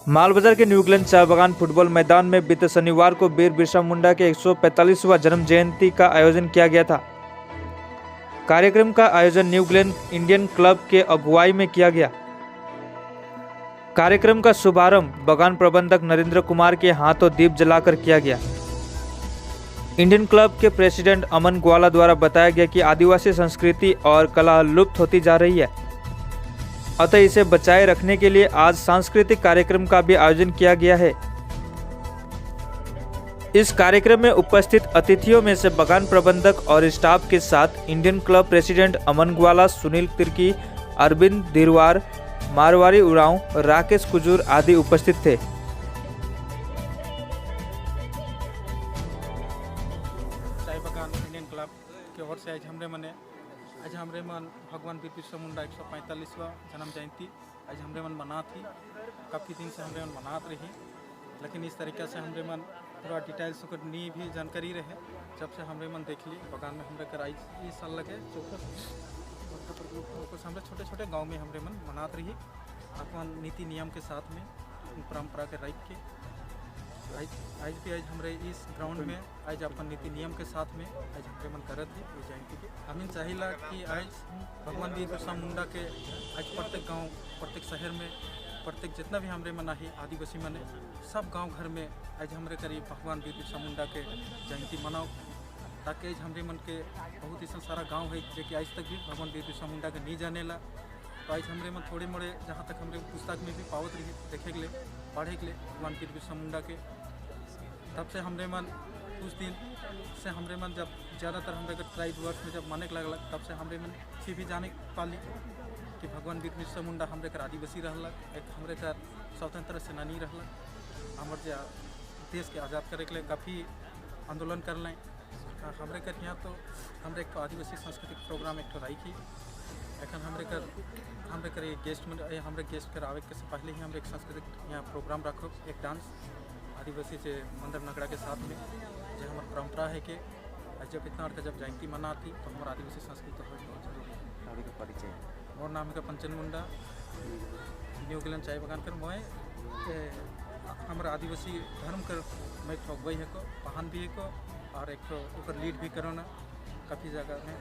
मालबाजार के new Glenn चाय बागान फुटबॉल मैदान में बीते शनिवार को वीर बिरसा मुंडा के 145वां जन्म जयंती का आयोजन किया गया था। कार्यक्रम का आयोजन new Glenn Indian club के अगुवाई में किया गया। कार्यक्रम का शुभारंभ बगान प्रबंधक नरेंद्र कुमार के हाथों दीप जलाकर किया गया। इंडियन क्लब के प्रेसिडेंट अमन ग्वाला द्वारा बताया गया कि आदिवासी संस्कृति और कला लुप्त होती जा रही है, अतः इसे बचाए रखने के लिए आज सांस्कृतिक कार्यक्रम का भी आयोजन किया गया है। इस कार्यक्रम में उपस्थित अतिथियों में से बगान प्रबंधक और स्टाफ के साथ Indian club president अमन ग्वाला, सुनील तिर्की, अरविंद धीरवार, मारवाड़ी उरांव, राकेश कुजूर आदि उपस्थित थे। चाय बागान इंडियन क्लब के ओर से आज हमरे मन भगवान वीर बिरसा मुंडा 145वां जन्म जयंती आज हमरे मन मनात थी। काफ़ी दिन से हमरे मन मनात रही, लेकिन इस तरीके से हमरे मन पूरा डिटेल्स ओकर नी भी जानकारी रहे। जब से हमरे मन देख ली बगान में हमरे कर इस साल लगे चौकस हमरे छोटे छोटे गांव में हमरे मन मनात रही अपन नीति नियम के साथ में परंपरा के रख के। आज भी आज हमरे इस ग्राउंड में आज अपन नीति नियम के साथ में आज हमरे मन करत है ये जयंती के। हमें चाहिला कि आज भगवान वीर बिरसा मुंडा के आज प्रत्येक गांव, प्रत्येक शहर में, प्रत्येक जितना भी हमरे मन है आदिवासी मने सब गांव घर में आज हमरे करीब भगवान वीर बिरसा मुंडा के जयंती मनाओ, ताकि आज हमरे मन के बहुत ऐसा सारा गाँव है जो कि आज तक भी भगवान वीर बिरसा मुंडा के नहीं जानेला। तो आज हमरे मन थोड़े मोड़े जहाँ तक हमरे पुस्तक में भी पावत रही देखे के लिए पढ़े के लिए भगवान वीर बिरसा मुंडा के, तब से हमरे मन कुछ दिन से हमरे मन जब ज़्यादातर हमरे के ट्राइब वर्ष में जब माने के लगल तब से हमरे मन फिर भी जाने पाली कि भगवान वीर बिरसा मुंडा हमरे कर आदिवासी रहलक, एक हमरे कर स्वतंत्र सेनानी रहलक, हमर जे देश के आज़ाद करे के लिए काफ़ी आंदोलन कर लें। हमरे कर यहाँ तो हमरे एक आदिवासी सांस्कृतिक प्रोग्राम एक राखी एखन हमरे कर गेस्ट में हमरे गेस्ट कर आवे के से पहले ही हमरे एक सांस्कृतिक यहाँ प्रोग्राम रखो, एक डांस आदिवासी से मंदिर नगड़ा के साथ में जो हमार परंपरा है कि जब इतना बड़का जब जयंती मनाती तो हमारा आदिवासी संस्कृति तो बहुत जरूरी है। परिचय मोर नाम है पंचन मुंडा, न्यू ग्लेन चाय बागान कर मैं हमारा आदिवासी धर्म कर मैं ठोकबई है को पहन भी है को और एक ऊपर लीड भी करो ना काफ़ी जगह में।